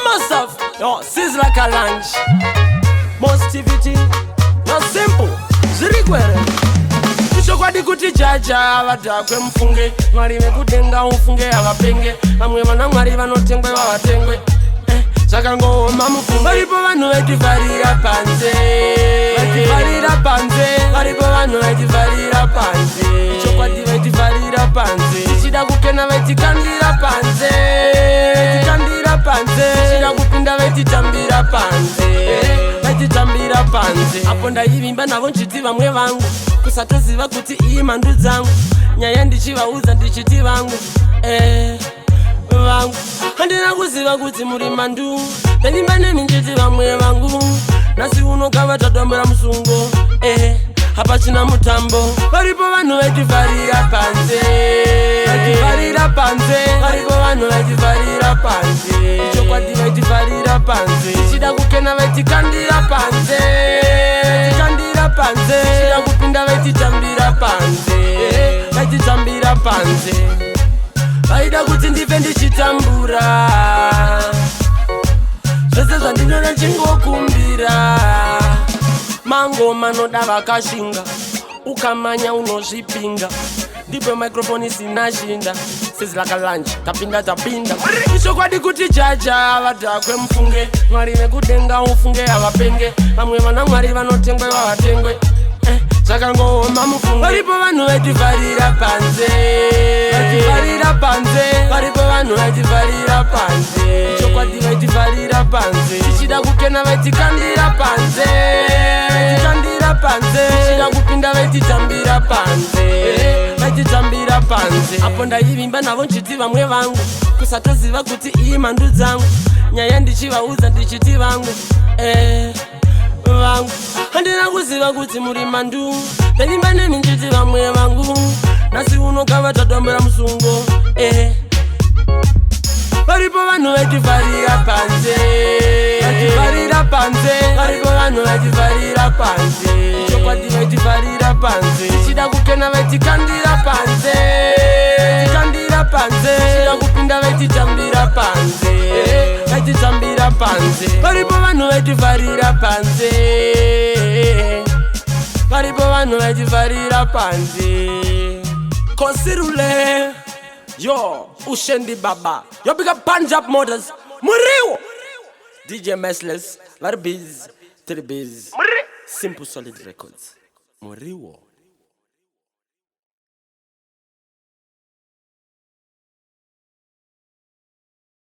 Myself, yo, Sizzla Kalonji. Positivity, no simple. Zvirikwere. Ichokwadi kuti Jah Jah vadhakwe mufunge. Mwari vekudenga ufunge havapenge. Vamwe vana Mwari vanotengwe, vavatengwe. Zvakangooma mufunge. Varipo vanhu vaitivharira panze, vaitivharira panze. Varipo vanhu vaitivharira panze, chokwadi vaitivharira panze. Tichida kukena vaitikandira panze, tikandira panze. Tichida kupinda vaititambira panze, vaititambira panze. Apo ndaivimba navo nchiti vamwe vangu, kusatoziva kuti iyi mhandu dzangu. Nyaya ndichivaudza ndichiti vangu, vangu. Handina kuziva kuti muri mandu. Ndaivimba nemi nchiti vamwe vangu. Nhasi unokava tadambura musungo, hapachina mutambo. Varipo vanhu vaitivharira panze, vaitivharira panze. Varipo vanhu vaitivharira panze, chokwadi vaitivharira panze. Tichida kukena vaitikandira panze, tikandira panze. Tichida kupinda vaititambira panze, vaititambira panze. Vaida kuti ndife ndichitambura. Zvese zvandinoda chingokumbira. Mangoma noda vakashinga, ukamanya unozvipinga. Ndipe microphone isina shinda. Sizzla Kalonji, tapinda, tapinda. Ichokwadi kuti Jah Jah vadhakwe mufunge. Mwari vekudenga ufunge havapenge. Vamwe vana Mwari vanotengwe, vavatengwe. Zvakangooma mufunge. Varipo vanhu vaitivharira panze, vaitivharira panze. Varipo vanhu vaitivharira panze, chokwadi vaitivharira panze. Tichida kukena vaitikandira panze, tikandira panze. Tichida kupinda vaititambira panze, vaititambira panze. Apo ndaivimba navo nchiti vamwe vangu, kusatoziva kuti iyi mhandu dzangu. Nyaya ndichivaudza ndichiti vangu, vangu. Handina kuziva kuti muri mandu. Ndaivimba nemi nchiti vamwe vangu. Nhasi unokava tadambura musungo. Varipo vanhu vaitivharira panze, vaitivharira panze. Varipo vanhu vaitivharira panze, chokwadi vaitivharira panze. Tichida kukena vaitikandira panze, tikandira panze. Tichida kupinda vaititambira panze, vaititambira panze. Varipo vanhu vaitivharira panze, varipo vanhu vaitivharira panze. Kosirule yo ushendi baba yo, big up Punjab Motors Muriwo, DJ Messless, vari busy, tiri busy. Simple Solid Records Muriwo.